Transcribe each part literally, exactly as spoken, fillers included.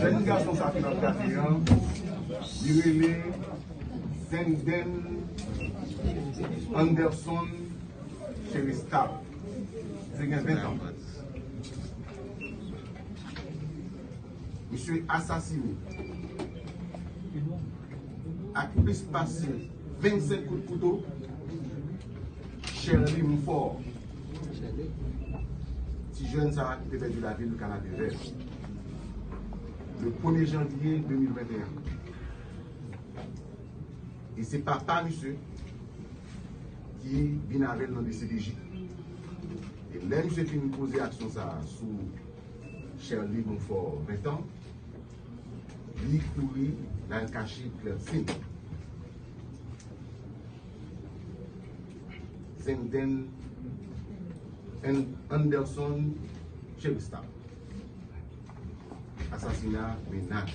Jèn gason sa ki nan kafè an, li rele Zenden Anderson Cheristal. Misye gen ven tan. Misye asasine ak plis pase vennsenk kout kouto Sherly Monfort. Ti jèn sa a ki te pèdi lavi l nan Kanapevè le premye janvye de mil venteyen. E se papa misye ki vin avè l nan D C P J. E lè misye fin poze aksyon sa a sou Sherly Monfort, ven tan, li kouri, l al kache Clercine. Zenden An-, Anderson Cheristal. Asasina mennaj.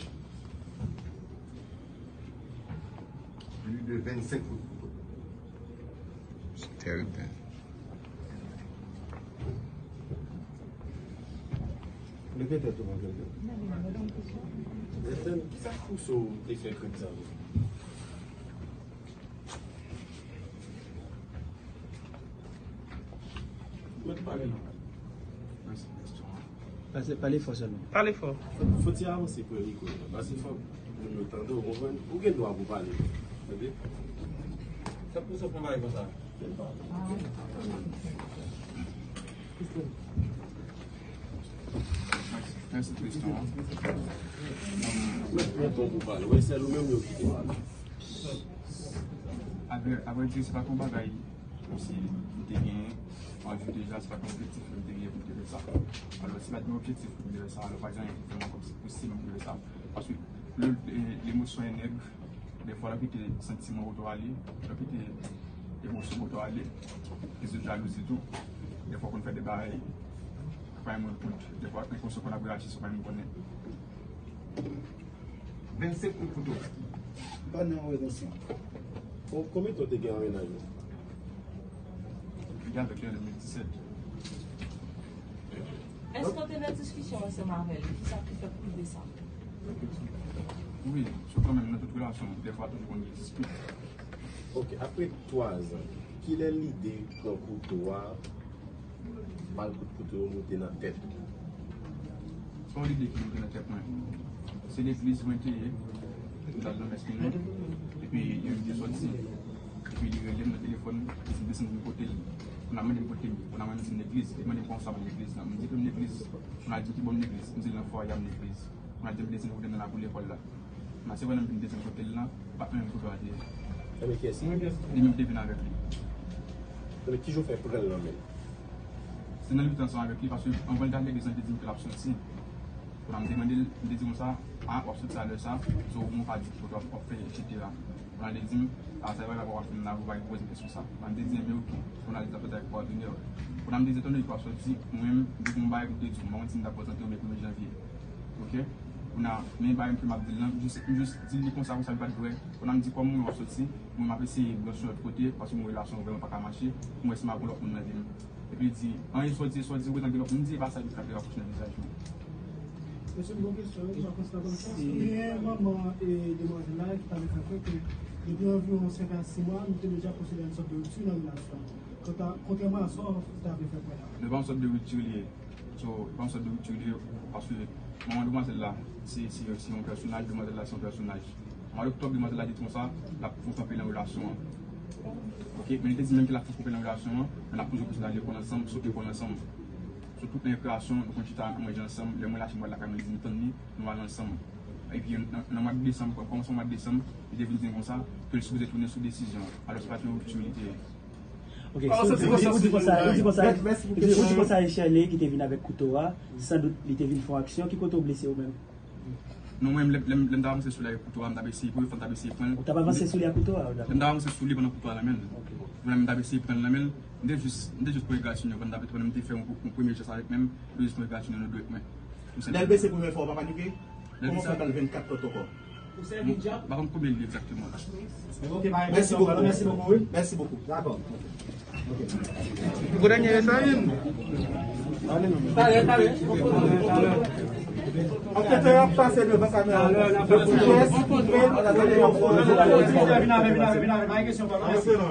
Plis de vennsenk kout kouto. Se tèrib, men. Leve tèt ou, manzè. Zenden, kisa k pouse w te fè krim sa a? Mwen te pale non. Pase, pale fò sèlman. Pale fò. Fò, fò ti avanse pou mikwo a. Pase fò moun yo tande w, konprann? Ou gen dwa pou pale. Tande? Sa pou sa pran bagay konsa? Mèsi, Tristan. Mwen bon pou pale. Wè, sèl ou menm yo kite pale. Avrè, avrèdi, se pa t yon bagay kòmsi m te genyen anvi deja, se pa t yon objektif ke m te genyen pou m te fè sa. Alò, si pa t yon objektif pou m te fè sa, alò, pa t gen anyen ki fè m kòmsi pouse m pou m te fè sa. Paske le, le, lemosyon e nèg, dèfwa, lè w kite santiman oto ale, lè w kite emosyon oto ale, e sou jalouzi tou, dèfwa, w konn fè de bagay, ou pa menm rann kont, dèfwa, enkonsyan konn ap reyaji san w pa menm konnen. Vennsenk kout kouto. Ban nan yon redansyon. Ou, konbyen tan w te gen an mennaj ou? Li gen avèk li an de mil disèt. Èske w te nan diskisyon ansanm avè l? Kisa ki fè w rive sa? Wi, sou kanmenm nan tout relasyon, dèfwa toujou konn gen dispit. Ok, apre twa zan, kilè lide pran kouto a, bal kout kouto yo moute nan tèt ou? Se yon lide ki moute nan tèt mwen. Se legliz mwen te ye, m t al nan mès li menm, epi yo te sòti, epi li rele m nan telefòn, li di m desann vin kote l. Kounye a mande m kote m ye, kounye a mwen m di m legliz, li mande m kòman sa m legliz la. M di ke m legliz, kounye a di ki bò m legliz, m di l nan fwaye a m legliz. Kounye a di m desann kote m nan lakou lekòl la. Nan se pandan m vin desann kote l lan, pa t menm kote a te ye. Ebyen kiyès li? Li menm te vin avèk li. Ebyen kijan w fè pran l nan men l? Se nan lite ansanm avèk li, paske anvan l te al legliz lan, li te di m ke l ap soti. Kounye a m te mande l, m te di konsa, a, w ap soti a lè sa, so, ou pa di ki kote w ap, w ap fè, etsetera. Kounye a li di m, a, sa e pa rapò w ap fè m la, ou pa poze m kesyon sa. Kounye a m te di, enben oke. Kounye a li t ap soti avèk patnè l. Kounye a m te di, etan done ke w ap soti, mwen menm, m te gen yon bagay pou m te di w, m pa konn si m t ap prezante w, men pou mwen janvye. Oke? Kounye a, men bagay ke m ap di l lan, m jis, m jis di l li konsa, konsa, li pa t vre. Kounye a m di, kòm mwen w ap soti, mwen m ap eseye branche yon lòt kote, paske yon relasyon vrèman pa ka mache, pou m wè si m ap gen lòt moun nan vi m. Epi li di, anyen sa w di, sa w di, ou gentan gen lòt moun, m di, e pa sa, epi l frape rapwoche nan vizaj mwen. Mesye, m gon kesyon wi, m pa konn si n ap konn sa. Gen manman e demwazèl la ki t ap fè kwè ke depi anviwon senk a sis mwa, nou te deja pwosede a yon sòt de ripti nan relasyon an. Kontrèman a sa w ta vle fè kwè la. Men pa yon sòt de ripti li ye. So, pa yon sòt de ripti li ye, paske manman demwazèl la, se, se, se yon pèsonaj, demwazèl la, se yon pèsonaj. Mwa oktòb, demwazèl la te di konsa, l ap fè kanpe nan relasyon an. Oke, men li te di menm ke l ap fè kanpe nan relasyon an, men l ap toujou kontinye al lekòl ansanm, sot lekòl ansanm. Sou tout rekreasyon, nou konn chita, nou manje ansanm. Lè mwen lache, mwen al lakay mwen, li di m tann li, nou al ansanm. Epi, nan, nan mwa desanm, kòmansman mwa desanm, li te vin di m konsa, ke l sipoze tounen sou desizyon an. Alò, se pa t yon ripti li te ye. Ok, ou di konsa, ou di konsa, ou di konsa, ou di konsa, e Sherley ki te vin avèk kouto a, sandout li te vin fè yon aksyon, ki kote w blese ou menm? Non, mwen, lè, lè, lè m t ap avanse sou li ak kouto a, m t ap eseye, premye fwa m t ap eseye pran l. Ou t ap avanse sou li ak kouto a? Lè m t ap avanse sou li pandan kouto a nan men l. Ok. Pandan m t ap eseye pran l nan men l, m te jis, m te jis pran egratiyon, pandan m t ap, pandan m te fè yon, yon premye jès avèk men m, m te jis pran egratiyon nan dwèt mwen. Lè l blese premye fwa, ou pa panike? Kòman w fè pral vennkat lòt ankò? Ou sèvi djab? M pa konn konbyen li egzakteman. Ok, mèsi bokou, mèsi bokou, wi. Mèsi bokou. Dakò. Gwo dènye sa vin. Talè, talè. Sektè ap pase devan kamera. Jès, vin, an atandan y ap poze. Vin avè, vin avè, vin avè. Pa gen kesyon, pa gen kesyon.